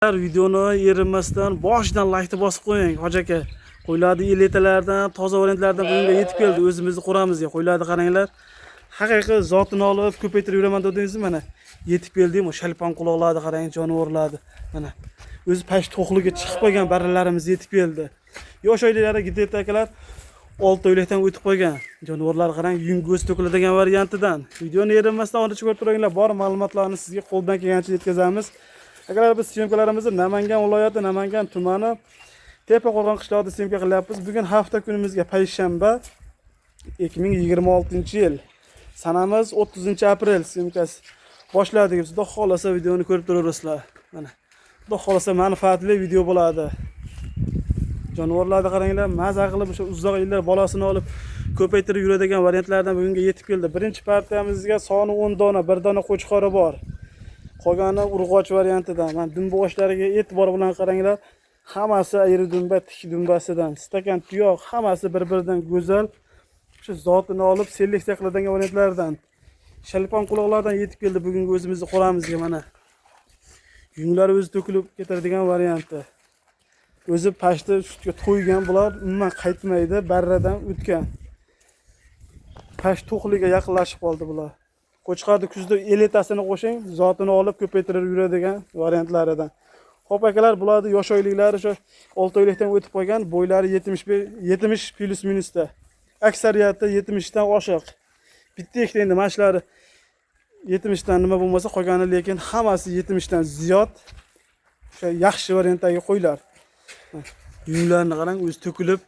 Videoni erinmasdan boshidan laykni bosib qo'ying, hoji aka. Qo'ylarni elitalardan, toza variantlardan bugunga yetib keldi. O'zimizni qo'ramizga qo'ylarni qaranglar. Haqiqiy zotini olib ko'paytirib yuraman dedingizmi, mana yetib keldik. Bu shalpon quloqlarni qarang, jonivorlarni. Mana o'zi pash to'qliga chiqib qolgan barralarimiz yetib keldi. Yosh oyliklari где-то, akalar, 6 oylikdan o'tib qolgan. Jonivorlar qarang, yung ko'z to'kiladigan variantidan. Videoni erinmasdan oxirigacha ko'rib turinglar. Bor ma'lumotlarni sizga qo'ldan kelgancha yetkazamiz. Akalar, biz съёмка larimizni Namangan viloyati, Namangan tumani, Tepaqo'rg'on qishlog'ida съёмка qilyapmiz. Bugun hafta kunimizga payshanba, 2026-yil. Sanamiz 30-aprel, съёмка si boshladik. Xudo xohlasa, videoni ko'rib turaverasizlar. Mana. Xudo xohlasa, manfaatli video bo'ladi. Jonivorlarni qaranglar, maza qilib o'sha uzoq yillar bolasini olib ko'paytirib yuradigan variantlardan bugunga yetib keldi. Birinchi partiyamizga soni 10 dona, bir dona qo'chqori bor. Qolgani urg'och variantidan. Mana dumbog'ochlariga e'tibor bilan qaranglar. Hammasi ayri dumba, tik dumbasidan. Stakan tuyoq, hammasi bir-biridan go'zal. Shu zotini olib seleksiya qiladigan variantlardan. Shalpon quloqlardan yetib keldi bugungi o'zimizni qo'ramizga mana. Yunglari o'zi to'kilib ketadigan varianti. O'zi pashta sutga to'ygan bular, umuman qaytmaydi, barradan o'tgan. Pash to'qliga yaqinlashib qoldi bular. Qo'chqorni kuzda elitasini qo'shing, zotini olib ko'paytirib yuradigan variantlaridan. Xo'p, akalar, bularni yosh oyliklari o'sha 6 oylikdan o'tib qolgan, bo'ylari 75, 70 плюс минус da. Aksariyati 70 dan oshiq. Bitta ikkita endi mana shular 70 dan nima bo'lmasa, qolgani lekin hammasi 70 dan ziyod. O'sha yaxshi variantdagi qo'ylar. Yunglarini qarang, o'zi to'kilib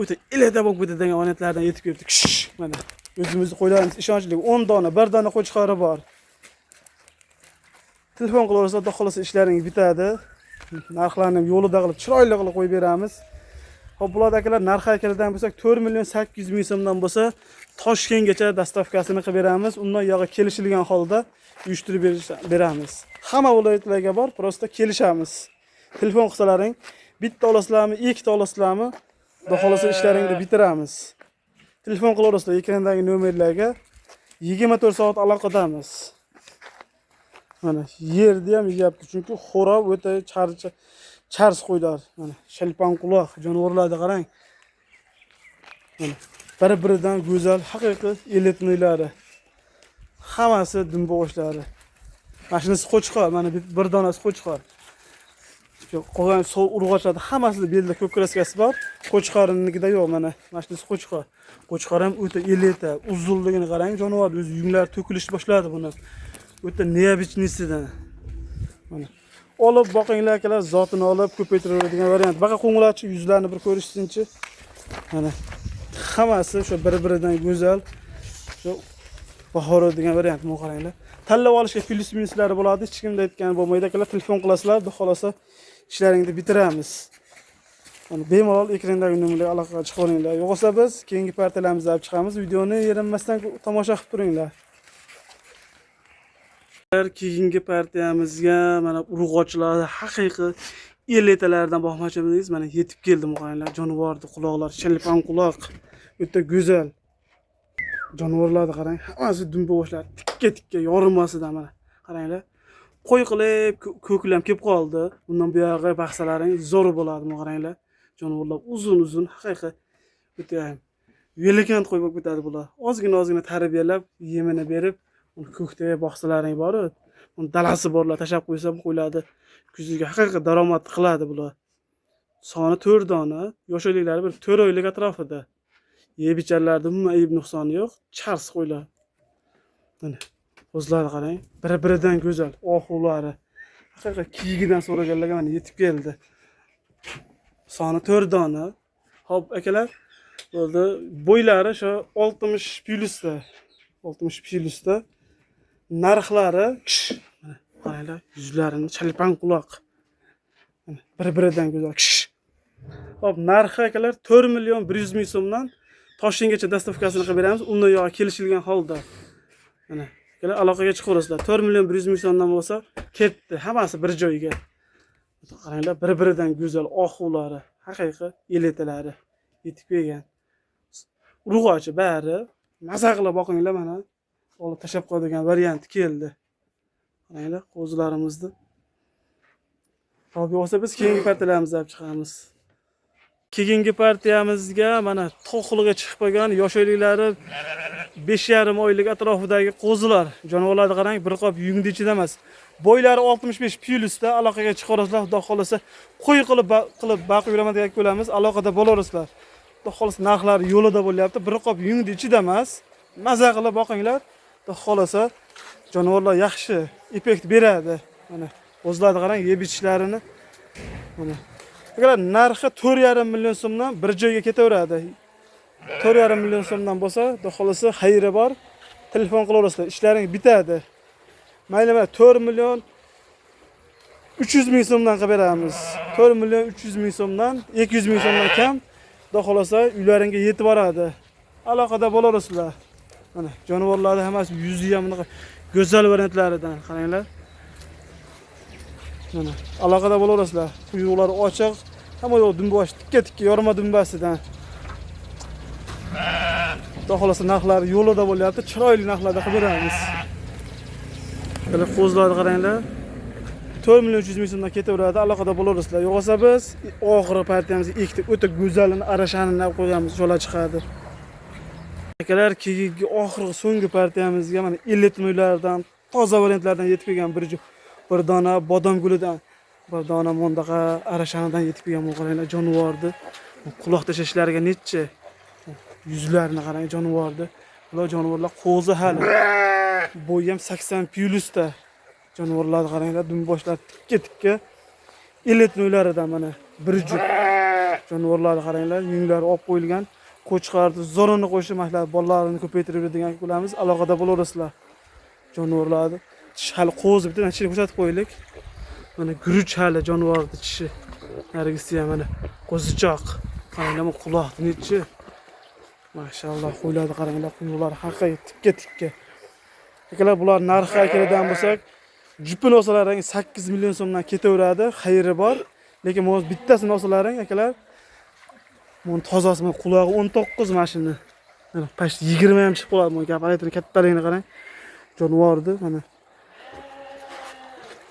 o'ta elita bo'lib ketadigan variantlardan yetib kelibdi. Kish, mana o'zimizni qo'ylarimiz ishonchli. 10 dona, bir dona qo'chqori bor. Telefon qilaversa, xudo xohlasa, ishlaring bitadi. Narxlarni ham yo'lida qilib, chiroyli qilib qo'yib beramiz. Xo'p, bularda, akalar, narxi akalardan bo'lsak, 4 million 800 ming so'mdan bo'lsa, Toshkentgacha доставка sini qilib beramiz. Undan yog'i kelishilgan holda uyushtirib beramiz. Hamma viloyatlarga bor, просто kelishamiz. Telefon qilsalaring, bitta olasizlarmi, ikkita olasizlarmi, xudo xohlasa, ishlaringni bitiramiz. Telefon qilaverasizlar ekrandagi nomerlarga, 24 soat aloqadamiz. Mana yerni ham yeyapti, chunki xo'rob o'ta charcha chars qo'ylar. Mana shalpon quloq jonivorlarni qarang. Mana bir-biridan go'zal, haqiqiy элитный lari. Hammasi dumbog'ochlari. Mana shunisi qo'chqor, mana bir donasi qo'chqor. Shu qolgan sol urg'ochlarda hammasida belda ko'k краска si bor. Qo'chqornikida yo'q mana. Mana shunisi qo'chqor. Qo'chqor ham o'ta elita, uzunligini qarang, jonivor o'zi yunglari to'kilish boshladi buni. O'ta необычный sidan. Mana. Olib boqinglar, akalar, zotini olib ko'paytiraveradigan variant. Baqa qo'ng'iroqchi yuzlarini bir ko'rishsinchi. Mana hammasi o'sha bir-biridan go'zal. Shu Bahoro degan variant, buni qaranglar. Tanlab olishga плюс минус lari bo'ladi. Hech kimda aytgan bo'lmaydi. Akalar, telefon qilasizlar, xudo xohlasa, ishlaringni bitiramiz. Mana bemalol ekrandagi nomerlarga aloqaga chiqaveringlar. Yo'qsa biz keyingi partiyalarimizni olib chiqamiz. Videoni erinmasdan tomosha qilib turinglar. Keyingi partiyamizga mana urg'ochlar, haqiqiy elitalardan boqmoqchimiz, mana yetib keldi, qaranglar, jonivorni quloqlari shalpon quloq, o'ta go'zal. Jonivorlarni qarang, hammasi dumboshlar, tikka tikka yorilmasidan, mana qaranglar. Qo'y qilib ko'klam kelib qoldi. Bundan buyog'i baqsalaring zo'r bo'ladi, buni qaranglar. Jonivorlar uzun uzun, haqiqiy o'ta великан qo'y bo'lib ketadi bular. Ozgina ozgina tarbiyalab, yemini berib, uni ko'kda boqsalaring bor, uni dalasi borlar tashlab qo'ysa, bu qo'ylarni kuziga haqiqiy daromad qiladi bular. Soni 4 dona, yosh oyliklari bir 4 oylik atrofida. Yeb icharlarida umuman ayb nuqsoni yo'q, chars qo'ylar. Mana ko'zlari qarang, bir-biridan go'zal, oxuvlari. Haqiqiy kiyigidan so'raganlarga mana yetib keldi. Soni 4 dona. Xo'p, akalar, bo'ldi. Bo'ylari shu 60 плюс da. 60 плюс da. Narxlari, mana qaranglar, yuzlarini chalpan quloq. Mana bir-biridan go'zal. Xo'p, narxi, akalar, 4 million 100 ming so'mdan Toshkentgacha доставка sini qilib beramiz. Undan yog'i kelishilgan holda. Mana akalar, aloqaga chiqaverasizlar. 4 million 100 ming so'mdan bo'lsa, ketdi. Hammasi bir joyga. Qaranglar, bir-biridan go'zal oxuvlari, haqiqiy elitalari yetib kelgan. Urg'ochi bari. Maza qilib boqinglar, mana. Olib tashlab qo'yadigan varianti keldi. Qaranglar, qo'zilarimizni. Hop, yo'qsa biz keyingi partiyalarimizni olib chiqamiz. Keyingi partiyamizga mana to'qliga chiqib qolgan yosh oyliklari 5,5 oylik atrofidagi qo'zilar. Jonivorlarni qarang, bir qop yungni ichida emas. Bo'ylari 65 plyusda, aloqaga chiqarasizlar, xudo xolasa qo'y qilib qilib baqib yuraman degan ko'ramiz, aloqada bo'laverasizlar. Xudo xolasa narxlari yo'lida bo'lyapti. Bir qop yungni ichida emas. Maza qilib boqinglar. Xudo xolasa jonivorlar yaxshi effekt beradi. Mana qo'zilarni qarang, yeb ichishlarini. Mana. Akalar, narxi 4,5 million so'mdan bir joyga ketaveradi. 4,5 million so'mdan bo'lsa, xudo xolasa xayri bor. Telefon qilaverasizlar, ishlaring bitadi. Mayli, mana 4 million 300 ming so'mdan qilib beramiz. 4 million 300 ming so'mdan, 200 ming so'mdan kam. Xudo xolasa uylaringga yetib boradi. Aloqada bo'laverasizlar. Mana jonivorlarni hammasi yuzi ham bunaqa go'zal variantlaridan qaranglar. Mana aloqada bo'laverasizlar. Quyruqlari ochiq, hamma yoq dumbash tikka tikka yorma dumbasidan. Xudo xolasa narxlari yo'lida bo'lyapti, chiroyli narxlarda qilib beramiz. Mana qo'zilarni qaranglar. 4 million 300 ming so'mdan ketaveradi, aloqada bo'laverasizlar. Yo'qsa biz oxirgi partiyamizga ikkita o'ta go'zalini, arashanini olib qo'yamiz, jo'la chiqadi. Akalar, keyingi oxirgi so'nggi partiyamizga mana элитный lardan, toza variantlardan yetib kelgan bir dona bodom gulidan, bir dona bundaqa arashanidan yetib kelgan. Bu qaranglar jonivorni quloq tashlashlariga nechi, yuzlarini qarang jonivorni. Bular jonivorlar qo'zi hali. Bo'yi ham 80 plyusda. Jonivorlarni qaranglar, dumboshlar tikka tikka элитный laridan mana bir juft. Jonivorlarni qaranglar, yunglari olib qo'yilgan. Qo'chqorni zo'rini qo'shib, mana bolalarini ko'paytirib yuradigan bo'lamiz. Aloqada bo'laverasizlar. Jonivorlarni tishi hali qo'zi, bitta tishini ko'rsatib qo'yaylik. Mana guruch hali jonivorni tishi. Narigisi ham mana qo'zichoq. Qaranglar, bu quloqni nechi. Mashalloh, qo'ylarni qaranglar, quyruqlari haqiqiy tikka tikka. Akalar, bular narxi keladigan bo'lsak, jupini olsalaring 8 million so'mdan ketaveradi, xayri bor. Lekin bu bittasini olsalaring, akalar, buni tozasi, mana qulog'i 19 mana shuni. Mana почти 20 ham chiqib qoladi bu gaparitini kattaligini qarang. Jonivorni mana.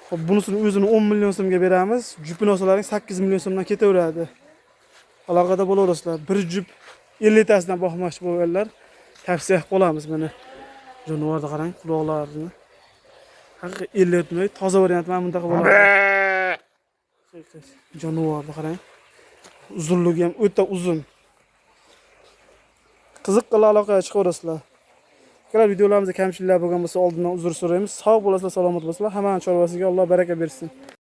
Xo'p, bunisini o'zini 10 million so'mga beramiz. Jupini olsalaring 8 million so'mdan ketaveradi. Aloqada bo'laverasizlar. Bir jup 50 tasidan boqmoqchi bo'lganlar tavsiya qilib qolamiz mana. Jonivorni qarang, quloqlarini. Haqiqiy 50 toza variant mana bundaqa bo'ladi. Haqiqiy jonivorni qarang. Uzunligi ham o'ta uzun. Qiziqqanlar aloqaga chiqaverasizlar. Akalar, videolarimizda kamchiliklar bo'lgan bo'lsa, oldindan uzr so'raymiz. Sog' bo'lasizlar, salomat bo'lasizlar. Hammani chorvasiga Alloh baraka bersin.